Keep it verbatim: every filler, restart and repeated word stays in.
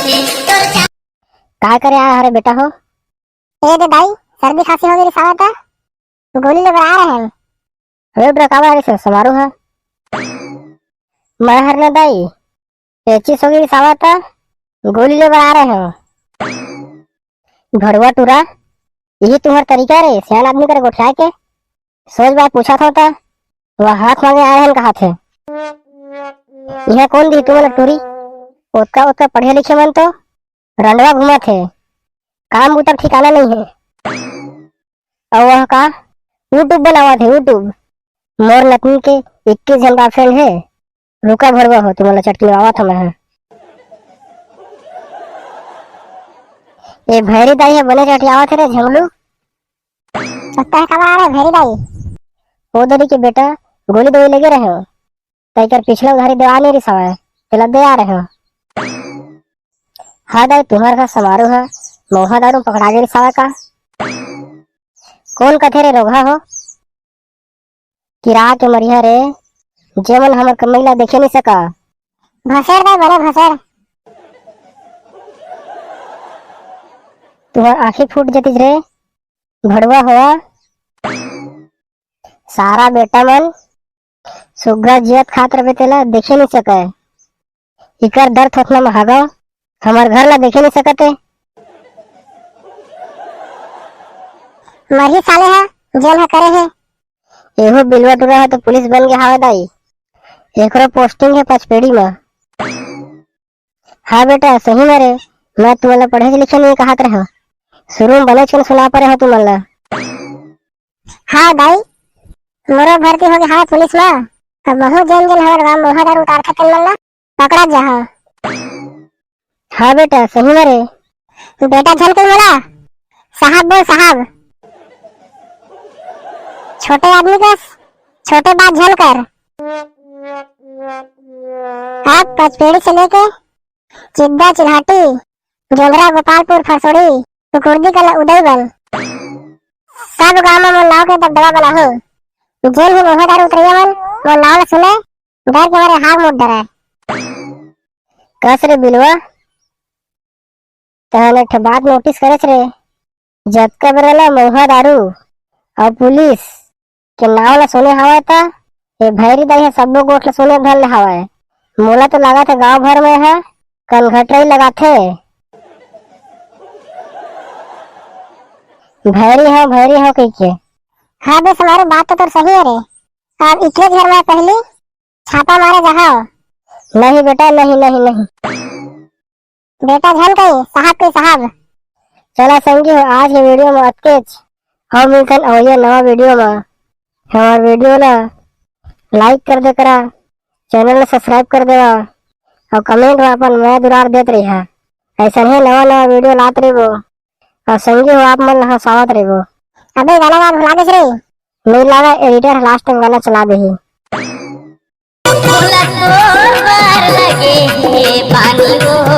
का करे आय हरे बेटा हो? ए दे दाई, सर्दी खांसी होगे रिहिस त गोली ले बर आय रहेंव। अबे बेटा, काबर आय रिहिस समारू ह? मैं हर न दाई, पेचिस होगे रिहिस त गोली ले बर आय रहेंव। भड़वा टूरा, इही तुम्हर तरीका रे, सियान आदमी करा गोठियाय के? सोझ बात पूछत हंव त, वो हाथ मांगे आय हन कहत हे। इहां कोन दिही तुमन ला टूरी? ओतका, ओतका पढ़े लिखे मन तो रंडवा घूमत हे, काम बूता के ठिकाना नइ हे। अउ वह का YouTube बनावत हे, YouTube। मोर नतनी के इक्कीस झन boyfriend हे। रुका भड़वा हो, तुमन ला चटकलवावत हंव मैं ह। ए भैरी दाई ह बने चटियावत हे रे झंगलू। तैं काबर आय रे भैरी दाई? ओ दरी के बेटा, गोली देवई लगे रहेंव, तेकर पिछला उधारी देवाय नइ रिहिस हवय, तेला दे आय रहेंव। हां दाई, तुम्हर घर समारू ह मउहा दारू म पकड़ा गे रिहिस हवय का? कोन कथे रे रोगहा हो? किरा के मरिहा रे, जेमन हमर कमई ला देखे नइ सका। भसेर दाई बने भसेर। तुंहर आंखी फूट जतिस रे, भड़वा होवा। सारा बेटा मन सुग्घर जियत खात रहिबे तेला देखे नइ सकय। इकर दर थोथना म हागव, हमर घर ला देखे नइ सकत हे। मरही साले ह, जेन ह करे हे। एहू बिलवा टूरा ह तो पुलिस बन गे हावय दाई। एकरो posting हे पचपेड़ी म। हां बेटा, सही म रे, मैं तुमन ला पढ़े लिखे नइ कहत रहेंव। शुरू म बनेच कन सुना परे हंव तुमन ला। हां दाई, मोरो भर्ती होगे हावय पुलिस म। अब महूं जेन जेन हमर गांव म मउहा दारू उतारथे तेन मन ला पकड़ा जाहा। हां बेटा, सही म रे। बेटा झन कही मोला, साहब बोल साहब। छोटे आदमी कस छोटे बात झन कर। अब पचपेड़ी से लेके चिद्दा, चिल्हाटी, जोंधरा, गोपालपुर, फरसोड़ी, कुकुरदी कला, उदयबल, सब गांव म मोर नाव के दबदबा बनाहूं। जेन भी मउहा दारू उतरइया मन मोर नाव ल सुने, डर के मारे हाथ मुड़ डरय। कस रे बिलवा, तहन एक ठे बात notice करेस रे, जतका बेरा ले मउहा दारू अउ पुलिस के नाव ल सुने हावय त ए भैरी दाई ह सब्बो गोठ ल सुने धर ले हावय। मोला तो लागत हे गांव भर म ए ह कनघटरई लगाथे। भैरी हंव, भैरी हंव कहिके। हां बे समारू, बात तो तोर सही हे रे। अब इकलेच घर म पहिली छापा मारे जाहव। नहीं बेटा, नहीं, नहीं, नहीं। बेटा झन कही, साहब कही साहब। चला संगी हो, आज के video म अतकेच। अउ मिलथन अवइया नवा video म। हमर video ला like कर दे करा, channel ला subscribe कर देवा, अउ comment म अपन मया दुलार देत रहिहा। अइसनहे नवा नवा video लात रहिबो, अउ संगी हो आप मन ला हंसावत रहिबो। अबे गाना गा भुला देस रे। नइ लागा, editor last म गाना चला देही। मोला तोर बर लगे हे पानी वो